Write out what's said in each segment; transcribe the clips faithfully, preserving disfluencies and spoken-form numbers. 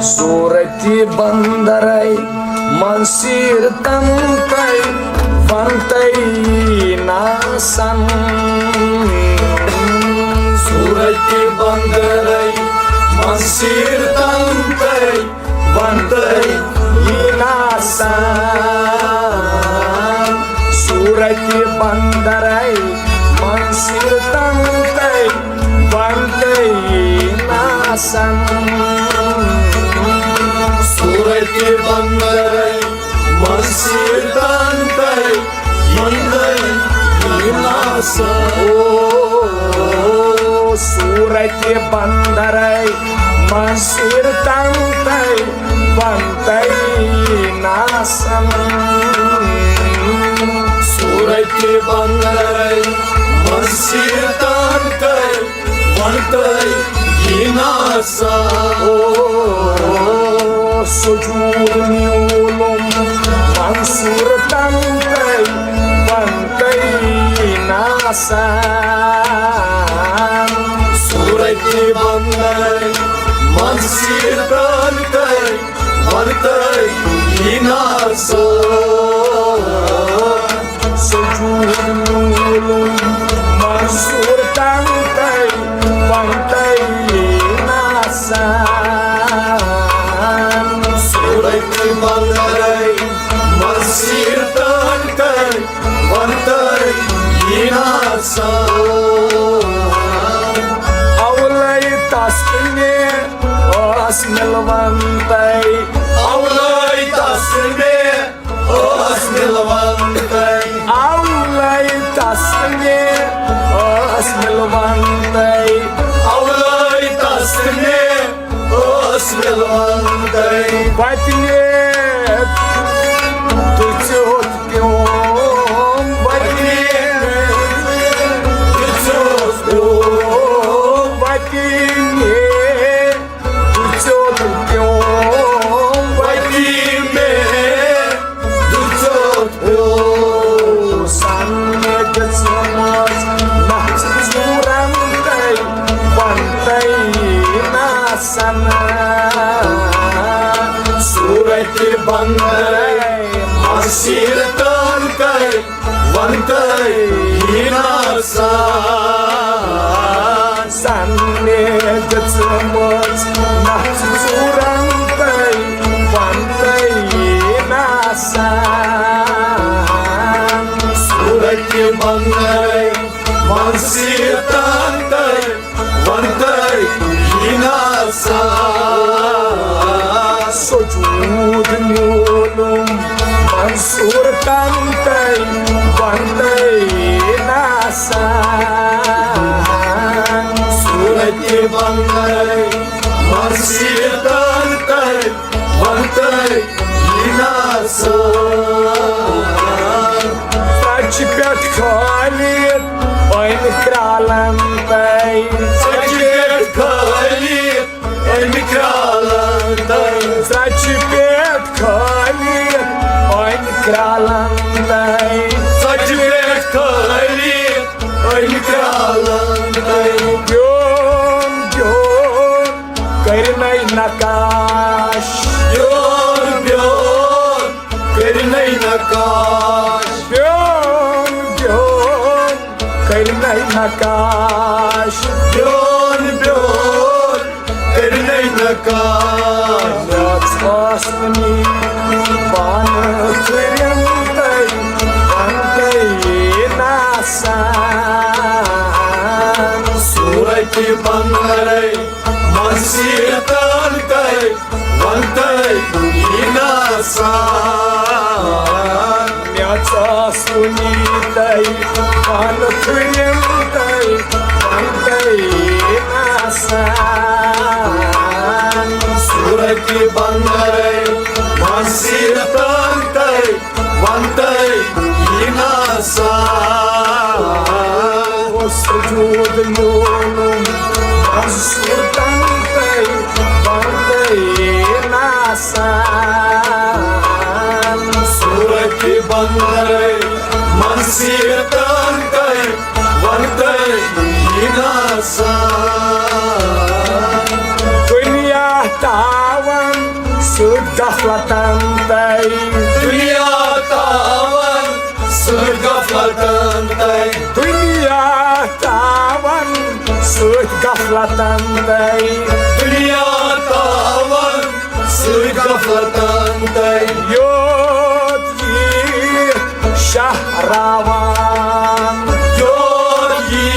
صورتِ بندرے منصیر تن تئی ونتئی ناسن۔ صورتِ بندرے منصیر تن تئی ونتئی ناسن۔ صورتِ بندرے منصیر تن تئی ونتئی ناسن۔ صورتِ بندرے منصیر تن تئی ونتئی ناسن۔ او صورتِ بندرے منصیر تن تئی ونتئی ناسن۔ صورتِ بندرے منصیر تن تئی ونتئی ناسن۔ او سجود نیولم منصور تن تئی ونتئی ناسن۔ صورتِ بندرے منصیر تن تئی ونتئی ناسن۔ سجود نیولم منصور تن تئی ونتئی ناسن۔ صورتِ بندرے منصیر تن تئی ونتئی ناسن۔ اولے تس تہ مے ٲس مِلوَنتَے۔ اولے تس تہ مے ٲس مِلوَنتَے۔ اولے تس تہ مے ٲس مِلوَنتَے۔ اولے تس تہ مے ٲس مِلوَنتَے۔ وتہِ مے دِژیوتھ پیوم، وتہِ مے دِژیوتھ پیوم، وتہِ مے دِژیوتھ پیوم، وتہِ مے دِژیوتھ پیوم۔ سن مے دِژمٕژ نژھ ژوٗرن تئی ونتئی ناسن۔ صورتِ بندرے منصیر تن تئی ونتئی ناسن۔ سن مے دِژمٕژ نژھ ژوٗرن تئی ونتئی ناسن۔ صورتِ بندرے منصیر تن تئی ونتئی ناسن۔ سجود نیولم منصور تن تئی ونتئی ناسن۔ صورتِ بندرے منصیر تن تئی ونتئی ناسن۔ ژۄچہِ پٮ۪ٹھ کھٲلِتھ أمۍ کرٛالن تئی۔ ژۄچہِ پٮ۪ٹھ کھٲلِتھ أمۍ کرٛالن تئی۔ ژۄچہِ پٮ۪ٹھ کھٲلِتھ أمۍ کرٛالن تئی۔ ژۄچہِ پٮ۪ٹھ کھٲلِتھ أمۍ کرٛالن تئی۔ بیوٚن بیوٚن کٔرۍ نَے نقاش۔ بیوٚن بیوٚن کٔرۍ نَے نقاش۔ بیوٚن بیوٚن کٔرۍ نَے نقاش۔ بیوٚن بیوٚن کٔرۍ نَے نقاش۔ یَتھ آسنی پانہٕ تھُرِم تَے، پانہٕ تَے ناسان۔ صورتِ بندرے منصیر تن تئی ونتئی ناسن۔ مےٚ ژاس کُنی تئی، پانہٕ تھُرِم تئی، ونتئی ناسن۔ صورتِ بندرے منصیر تن تئی ونتئی ناسن۔ او سجود نیولم منصور تن تئی ونتئی ناسن۔ صورتِ بندرے منصیر تن تئی ونتئی ناسن۔ دنیا تاو سۭتۍ غفلتن تَے۔ دُنیا تاون سۭتۍ غفلتن تَے۔ دُنیا تاون سۭتۍ غفلتن تَے۔ دُنیا تاون سۭتۍ غفلتن تَے۔ یوت یی شاہ راوان۔ یوت یی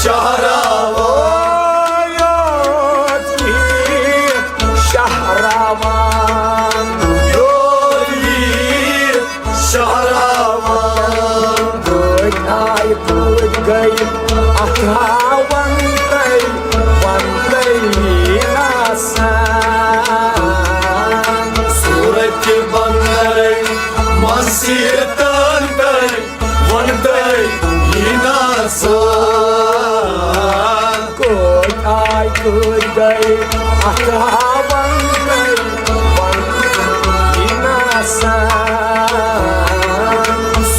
شاہ راوان۔ یوت یی شاہ راوان۔ یوت یی شاہ راوان۔ کۭتۍ آے کۭتۍ گٔے اَتھ ہاوَن تَے، وَن تَے ناسان۔ صوٗرتِ بنٛگلَے منٛز سیٖرتَن تَے، وَن تَے یہِ ناسان۔ کۭتۍ آے کۭتۍ گٔے اَتھ ہاوَن تَے، وَن تَے یہِ ناسان۔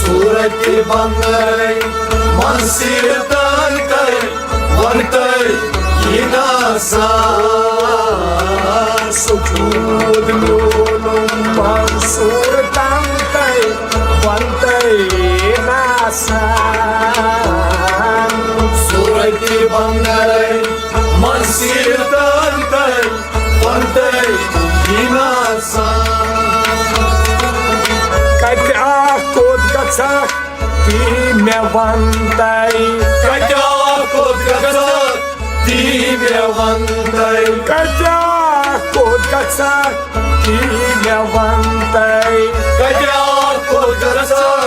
صوٗرتِ بنٛگلَے منٛز سیٖرتَن تَے، وَن تَے یہِ ناسان۔ سجوٗد میونُم منصوٗر تَن تَے، وَن تَے ناسان۔ صوٗرتِ بنٛگلَے منٛز سیٖرتَن تَے، وَن تَے یہِ ناسان۔ کَتہِ اَکھ کوٚت گژھکھ؟ تی مےٚ وَن تَے۔ کَتہِ اَکھ کوٚت گژھکھ؟ تی مےٚ وَن تَے۔ کَتہِ اَکھ کوٚت گژھکھ؟ تی مےٚ وَن تَے۔ کَتہِ اَکھ کوٚت گژھکھ؟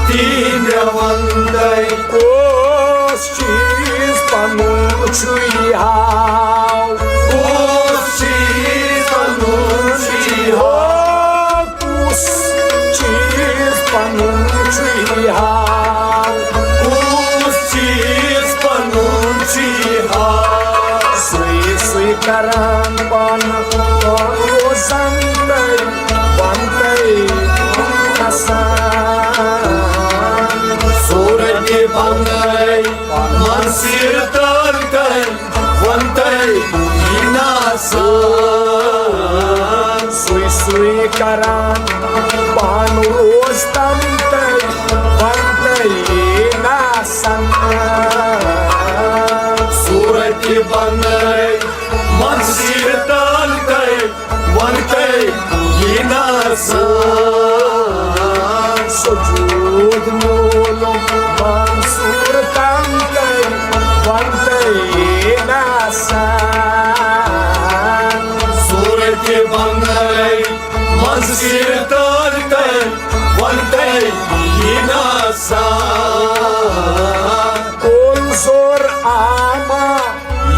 تی مےٚ وَن تَے۔ کُس چیٖز پَنُن چھُے ہاو؟ کُس چیٖز پَنُن چھُے ہاو؟ کُس چیٖز پَنُن چھُے ہاو؟ کُس چیٖز پَنُن چھُے ہاو؟ سُے سُے کران پانہٕ روزان تَے، وَن تَے اَسان۔ صوٗرتِ بنٛگلَے منٛز سیٖرتَن تَے، وَن تَے یہِ ناسان۔ سُے سُے کران پانہٕ روز تَن تَے، وَن تَے یہِ ناسان۔ صوٗرتِ بنٛگلَے منٛز سیٖرتَن تَے، وَن تَے یہِ ناسان۔ سجوٗد میونُم منصوٗر تَن تَے، وَن تَے یہِ ناسان۔ صوٗرتِ بنٛگلَے منٛز سیٖرتَن تَے، وَن تَے یہِ ناسان۔ کوٚل زور آما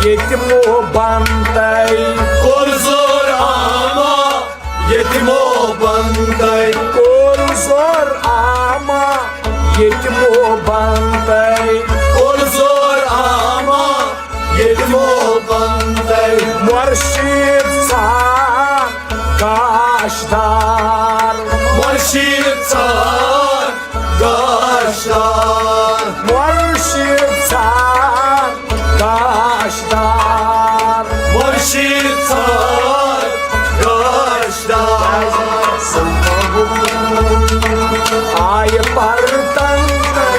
ییٚتہِ مو بَن تَے۔ کوٚل زور آما ییٚتہِ مو بَن تَے۔ کوٚل زور آما ییٚتہِ مو بَن تَے۔ کوٚل زور آما ییٚتہِ مو بَن تَے۔ مُرشِد ژھار گاشدار۔ مُرشِد ژھار گاشدار۔ مُرشِد ژھار گاشدار۔ مُرشِد ژھار گاشدار۔ آیہِ پَرتَن تَے،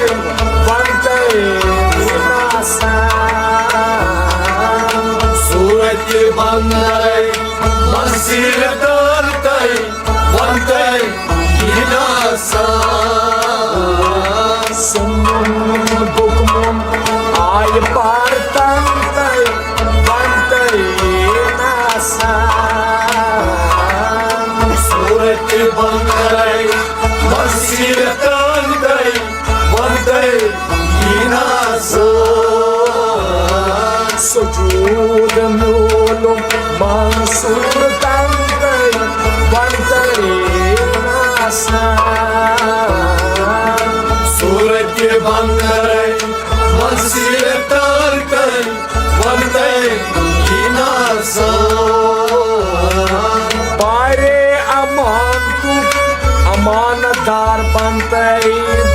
وَن تَے ناسان۔ صوٗرتِ بنٛگلَے منٛز سیٖرتَن تَے، وَن تَے یہِ ناسان۔ سُمُن بُکمُن آیہِ پَرتَن تَے، وَن تَے ناسان۔ صوٗرتِ بنٛگلَے منٛز سیٖرتَن تَے، وَن تَے یہِ ناسان۔ سجوٗد میونُم منصوٗر تَن تَے، وَن تَے ناسان۔ صوٗرتِ بنٛگلَے منٛز سیٖرتَن تَے، وَن تَے یہِ ناسان۔ بارے امان تُک امانت دار بَن تَے۔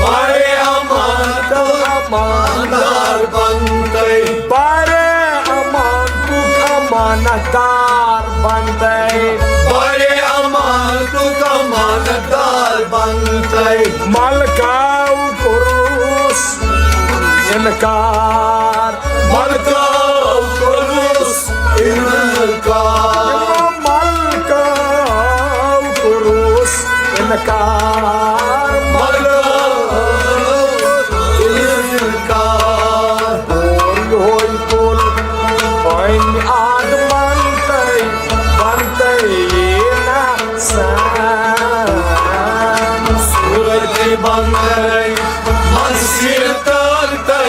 بارے امان تُک امانت دار بَن تَے۔ بارے امان تُک امانت دار بَن بڑے امانتُک امانتدار بنتَے۔ ملکاو کوٚرُس انکار۔ ملکاو کوٚرُس انکار۔ ملکاو کوٚرُس انکار۔ ملکاو انکار۔ اور یہوے کُل وۄنۍ آد بنتَے، بنتَے نہ سان۔ صورت بنتَے، مسیرتن تَے،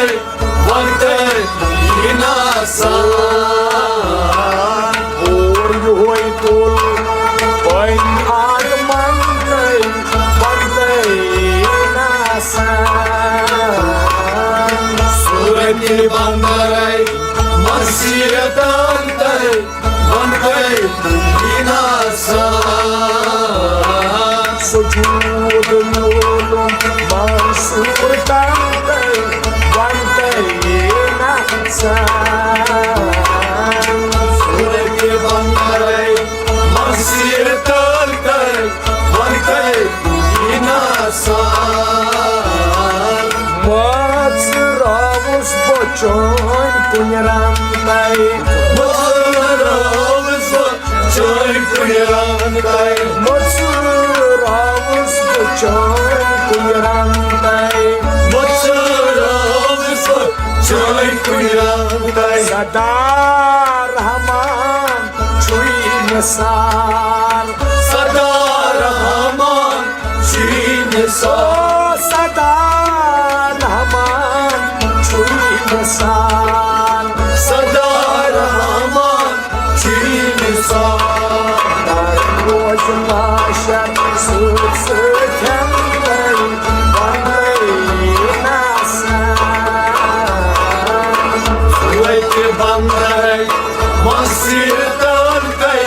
بنتَے نہ سان۔ اور یہوے کُل وۄنۍ آد بنتَے، بنتَے نہ سان۔ صورت بنتَے، مسیرتن تَے، بنتَے نہ سان۔ سجود میولم منصور تنتَے، بنتَے نہ سان۔ صورت بنتَے، مسیرتن تَے، بنتَے نہ سان۔ مژراوُس بہٕ چٲنۍ کُنہِ رنتَے۔ مژراوُس بہٕ چٲنۍ کُنہِ رنتَے۔ مژراوُس بہٕ چٲنۍ کُنہِ رنتَے۔ مژراوُس بہٕ چٲنۍ کُنہِ رنتَے۔ سدا رحمان چھُے مثال۔ سدا رحمان چھُے مثال۔ سدا رحمان چھُے مثال۔ سدا رحمان چھُے مثال۔ در روز محشر سۭتۍ سۭتۍ ہٮ۪متَے بنتَے نہ سان۔ وتہِ بنتَے، مسیرتن تَے،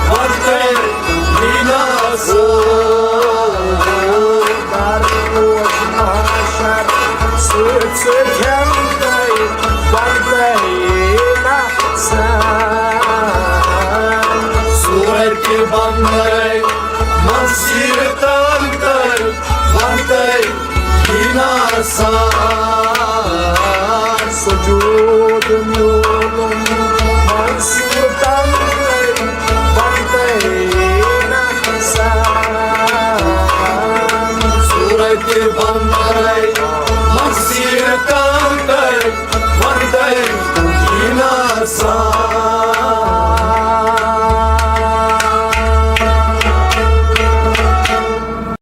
بنتَے نہ سان۔ در روز محشر سۭتۍ سۭتۍ ہٮ۪متَے بنتَے نہ سان۔ صورت بنتَے، مسیرتن تَے، بنتَے نہ سان۔ سجود میون